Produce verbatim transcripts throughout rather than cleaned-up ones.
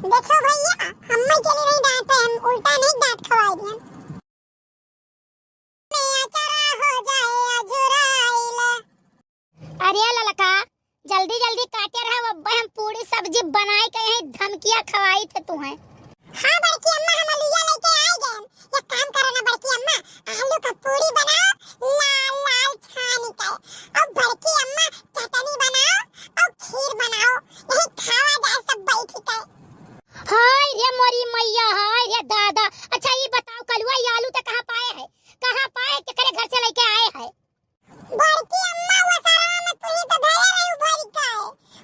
देखो भइया, हम्मे चली नहीं डांटे, हम उल्टा नहीं डांट खवाई दिहन। में अचरा हो जाए अझुराइल। अरे ललका, जल्दी जल्दी काटे रहा, अब हम पूरी सब्जी बनाई के यहीं धमकिया खवाई थे तुहें। हाँ बड़की अम्मा, हम अलुइया लेके आए गए। एक काम करो ना बड़की अम्मा, आलू का पूरी बनाओ, लाल लाल छान के, और बड़की अम्मा चटनी बनाओ और खीर बनाओ, यही खावा जाए सब बैठ के। हाय रे मोरी मैया, हाय रे दादा। अच्छा ये बताओ कलुआ, ये आलू ते कहाँ पाए है, कहाँ पाए, केकरे घर से लेके आए है? बड़की अम्मा, वो सरवा में तुही तो धरे रही भरी का है।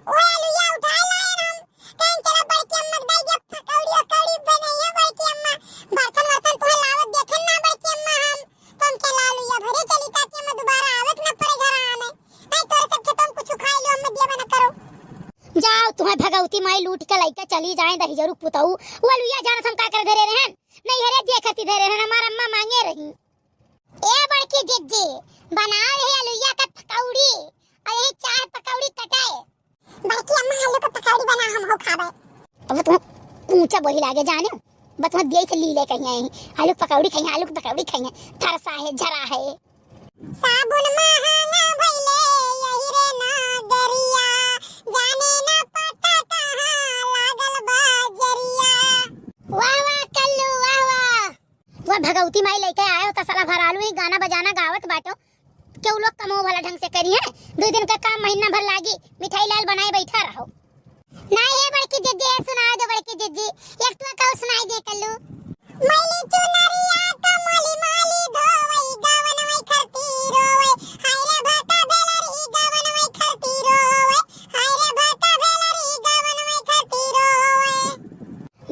वो अलुइया उठाए लाए हम। कहें चलो बड़की अम्मा के दाई के पकौड़ी उकौड़ी बनाइए बड़की अम्मा। बर्तन वर्तन तुहे लावत देखे ना बड़की अम्मा हम। तो हम चला अलुइया भरे चली ताकि हम दोबारा आवत ना पड़े घर आने। नहीं तोरे सब खेतों में कुछ उखाड़ लो, हमें दिया बना करो। जाओ, तुम्हें भगवती माई लूट के लइके चली जाए दहिजरू पुतऊ। वो अलुइया जानत हम का कर धरे रहन? नहीं हरे दिए खाती धरे रहन, हमार अम्मा मांगे रही। ए बड़की जिज्जी, बनाओ यही अलुइया के पकौड़ी और यही चार पकौड़ी कटाए। बड़की अम्मा आलू के पकौड़ी बना, हम हो खाबे। अब तुम ऊंचा बोली लागे जाने, बस तुम दिए थे लीले कहीं आई, आलू के पकौड़ी खाई, आलू के पकौड़ी खाई, थरसा है, झरा है। साबुन महंगा भइले यही रे नगरिया, जाने ना पता कहाँ लागल बजरिया। वाह वाह कल्लू, वाह वाह। वह भगवती माई लइके आए हो, तसला भरालू ही गाना बजाना गावत बाटो। केहू लोग कमो भला ढंग से करी है, दो दिन का काम महीना भर लागी, मिठाई लाल बनाए बैठा रहो। नहीं है बड़की जिज्जी, ये सुनाए दो बड़की जिज्जी, एक ठो कहू सुनाई दे कल्लू। मैली चुनरिया का माली माली धोवई, गावन वई खरती रोवई, हाय रे भाटा भेलरी गावन वई खरती रोवई, हाय रे भाटा भेलरी गावन वई खरती रोवई।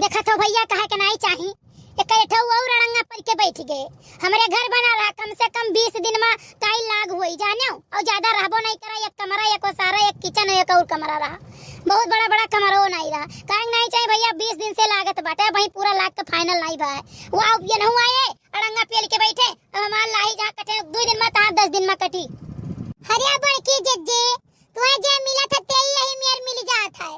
देखत हो भइया, कहे के नाई चाही, एक ठो और अड़ंगा पड़ के बैठ गए। हमरे घर बना रहा, कम से कम बीस दिन में टाइल लाग होई, जाने हो? और ज्यादा रहबो नहीं करा, एक कमरा, एक ओसारा, एक किचन, एक और कमरा रहा। बहुत बड़ा बड़ा कमरो नहीं रहा। कहे के नाई चाही भइया, बीस दिन से लागत बाटे, वहीं पूरा लाग के फाइनल नहीं बा है। वो आप ये नहीं आए, अड़ंगा पेल के बैठे, अब हमार लाही जहाँ कटे, दो दिन में तहार दस दिन में कटी। हरिया बड़की जिज्जी, तुम्हें जे मिला था, तेई यही मेर मिल जात है।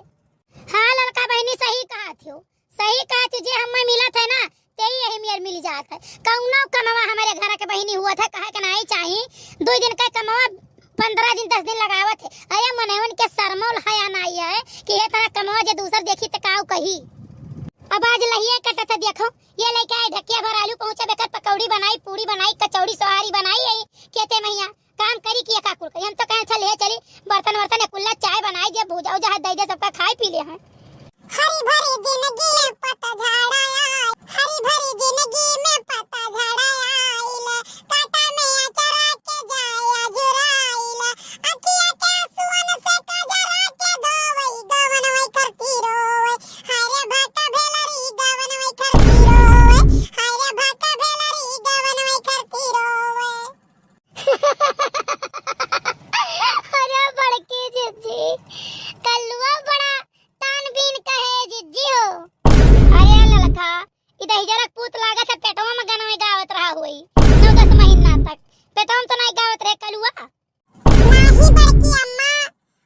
हाँ ललका बहिनी, सही कहा थियो, सही कहा थियो, जे हमें मिलत है ना, तेई यही मेर मिल जात है। कौनो कमवा हमारे घर के बहिनी हुआ था, कहे के नाई चाही, दो दिन का कमवा पन्द्रह दिन, दस दिन लगावत है। अरे मनवन के शर्मो हया नाई है कि ये तरह कमवा जे दूसर देखी त काऊ कही। अब आज लहिए कटत है, देखो ये लइके आए ढकिया भर आलू, पहुँचा बेकर पकौड़ी बनाई, पूड़ी बनाई, कचौड़ी सोहारी बनाई, आई खेते मैया। काम करी कि ये का कुल करी? हम तो कहें, "अच्छा, ले चली, बर्तन वर्तन, एक कुल्ला चाय बनाई दे, भूजा उजा हाथ दे दे, सबका खाई पी ले हैं।" हरी भरी जिंदगी में पतझड़ आइल, हरी भरी जिंदगी में पतझड़ आइल, कांटा में अचरा के जाए अझुराइल, अखिया के आंसुअन से कजरा के धोवई, गवन वई खरती रोवई, हाय रे भाटा भेलरी, गवन वई खरती रोवई, हाय रे भाटा भेलरी, गवन वई खरती रोवई। अरे बड़की जिज्जी, कल्लुआ बड़ा तानबीन कहे जिज्जी हो। अरे ललका, ई दहिजरक पूत लागत है पेटवा में गनवे गावत रहा होई, नौ दस महीना तक। पेटवा में तो नहीं गावत रहे कलुआ। नाही बड़की अम्मा,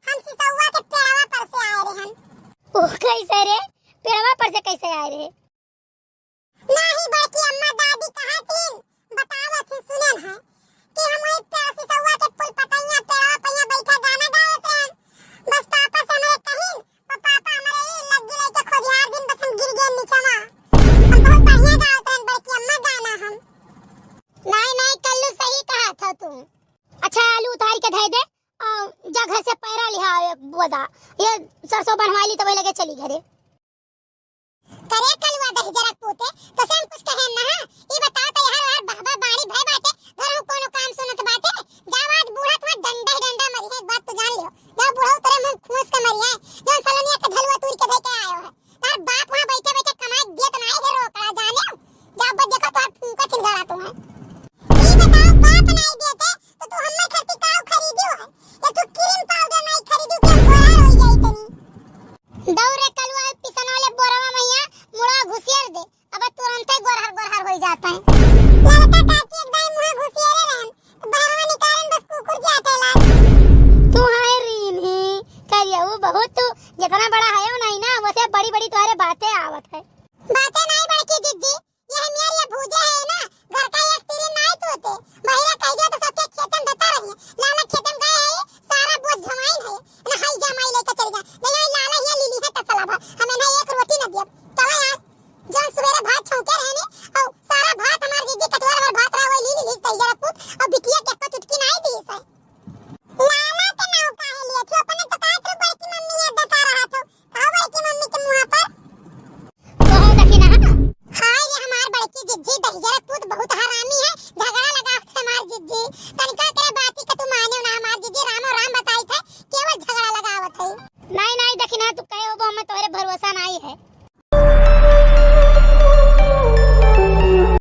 हम सिसौआ के पेड़वा पर से आए रहन। ओ कैसे रे? पेड़वा पर से कैसे आए रहे? नाही बड़की अम्मा, दादी कहा थीन, बतावत ही सुनन है कि हम वही पे सिसौआ के पुल पतैया पेड़वा पैया बैठा गाना गावत रहन। बस पापा से हमरे कहिन, तो पापा हमरे ई लग्गी लइके खोदियार दिन बस हम गिर गए नीचवा। हम बहुत बढ़िया गावत रहन बड़की अम्मा गाना हम। नाही, नाही, कल्लू सही कहा था तू। अच्छा, आलू उतार के धर दे, और जा घर से पैरा लिहा एक बोदा। ये सरसों बनवा ली तो वही लगे चली घरे। करे कलुआ दहिजरक पूते, तो से हम कुछ कहे ना, हाँ? ई बताओ तो यार, यार, बहबा बाड़ी भय बाटे, घर में कोनो काम सुनत बाटे, जाओ आज बूढ़ा तुम्हार डंडा ही डंडा मरी है, एक बात तो जान लियो। जाओ बूढ़ा तोरे मुंह फूस के मरी है, जौन सलनिया के झलुआ तूर के धइ के आयो है। तार बाप वहाँ बैठे बैठे कमाई देत नाई है रोकड़ा, जाने? जब देखो तोहर फूंका छिन गला तुम्हें। ई बताओ, बाप नाई देते, तो तू हम्मे खातिर काऊ खरीदियो है? या तू क्रीम पाउडर नाई खरीदू कि हम गोरा हो जाई तनी? दौरे कलुआ पिसन वाले बोरवा मैया मुड़वा घुसियर दे, अब तुरंते गोरहर गोरहर हो जाता है। लड़का काकी एक दाई मुँह घुसियरे रहन, तो बाहरवा निकालन बस कुकुर जाते लाग। तू हाय रीन ही, करिया वो बहुत तू जितना बड़ा है वो नहीं ना, वैसे बड़ी बड़ी आवत है। बाते नाई बड़की जिज्जी, ये हमियर ये भूजे है ना, घर का एक तिरी नाई तोते। बहिरा कह दिया तो सबके खेतन देता रहिए। लाला खेतन गए है, सारा बोझ झमाइन है। ना हाई जमाई लेके चल जा। नहीं, आई लाला हिया लीली है तसला भर। हमें ना एक रोटी न दिया। चला यार, जौन सुबेरे भात छौंके रहे ने, और सारा भात हमार जिज्जी कटोरा भर भात रहा, वही ली लीस दहिजरा पूत, और बिटिया के एको चुटकी नाई दी से। लाला के नाव काहे लिए थी? अपने तो कहत रहो बड़की मम्मी याद बता रहा था। कहा बड़की मम्मी के मुंह पर? कहो देखी ना। हाय रे हमार बड़की जिज्जी, दहिजरा पूत बहुत हरामी है, झगड़ा लगा के हमार जिज्जी।